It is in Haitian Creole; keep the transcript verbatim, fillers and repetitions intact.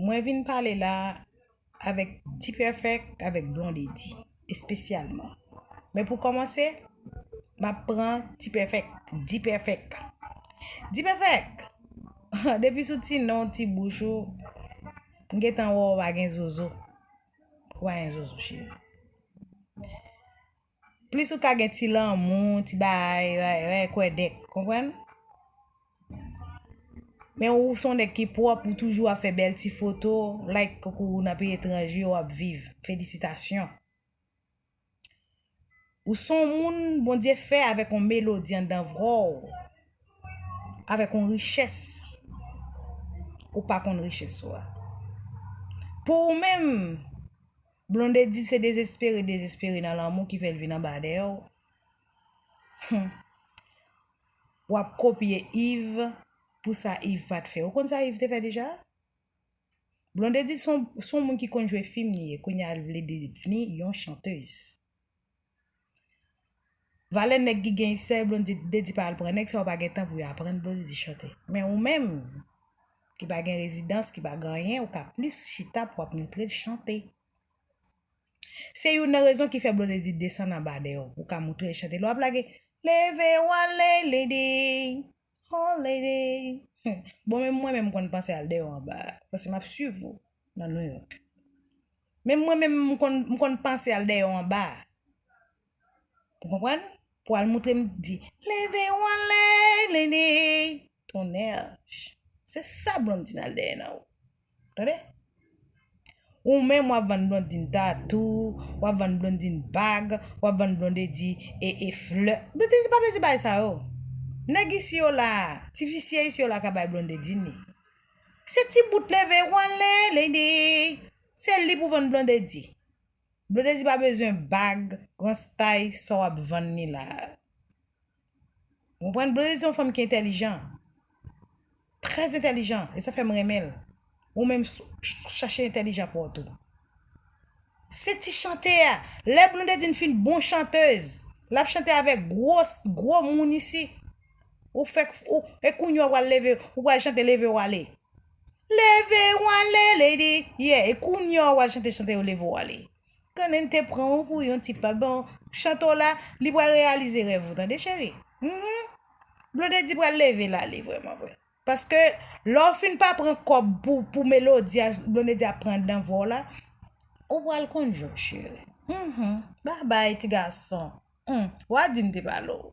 Mwen vin pale la avèk D-Perfect, avèk Blondedy, espesyalman. Men pou kòmanse, m ap pran D-Perfect, D-Perfect. D-Perfect! Depi sou ti non, ti bouch ou, m gentan wè w pa gen zozo. Ou pa gen zozo, cheri. Plis ou ka gen ti lanmou, ti bagay, bagay, bagay kwèdèk, konprann? Men ou se yon nèg ki pwòp, ou toujou ap fè bèl ti foto, like, koukou, nan peyi etranje w ap viv. Felisitasyon. Ou se yon moun Bondye fè avèk yon melodi anndan vwa w, avèk yon richès. Ou pa konn richès ou a. Pou ou menm, Blondedy se dezespere, dezespere nan lanmou ki fè l vin anba dèyè w. Hmm. W ap kopye Yves pou sa Yves pa t fè. Ou konn sa Yves te fè deja? Blondedy se yon, se yon moun ki konn jwe fim li ye. Kounye a l vle devni yon chantèz. Valè nèg ki gen sè Blondedy pa al pran nèg sa yo pa gen tan pou yo aprann Blondedy chante. Men ou menm, ki pa gen rezidans, ki pa gen anyen, ou ka plis chita pou w ap moutre l chante. Se youn nan rezon ki fè Blondedy desann anba dèyè w, ou ka moutre l chante. Lè w ap lage, leve w ale, lady, oh, lady. Bon, menm mwen menm m konn panse al dèyè w anba, paske m ap swiv ou nan New York. Menm mwen menm m konn, m konn panse al dèyè w anba. Ou konprann? Pou al moutre m di, leve w ale, lady. Tonnè. Se sa Blondedy al dèyè nan ou. Tande? Ou menm w ap vann Blondedy tatou, w ap vann Blondedy bag, w ap vann Blondedy e, e flè. Blondedy pa bezwen bay sa yo. Nèg isi yo la, ti visye isi yo la ka bay Blondedy li. Se ti bout leve w ale, lady. Se li pou vann Blondedy. Blondedy pa bezwen bag, gran stay, sa w ap vann li la. Ou konprann? Blondedy se yon fanm ki entèlijan. Trè entèlijan. E sa fè m renmen l. Ou menm s-, ch-, chache entèlijan pou w tou. Se ti chante a. Lè Blondedy fin bon chantèz, l ap chante avèk gwo, gwo moun isi. Ou fèk, ou, e kounye a w pral leve, ou pral chante leve w ale. Leve w ale, lady. Yeah, e kounye a w pral chante, chante yo leve w ale. Konnen te pran ou pou yon ti pa bon. Chante w la, li pral reyalize rèv ou, tande, cheri. Mhm. Blondedy pral leve l ale, vrèman vre. Paske lè w fin pa pran kòb pou, pou melodi a, Blondedy ap pran anndan vwa w la, ou pral konn jan w, cheri. Mhm. Babay, ti gason. Hmm. W a di m te pale w.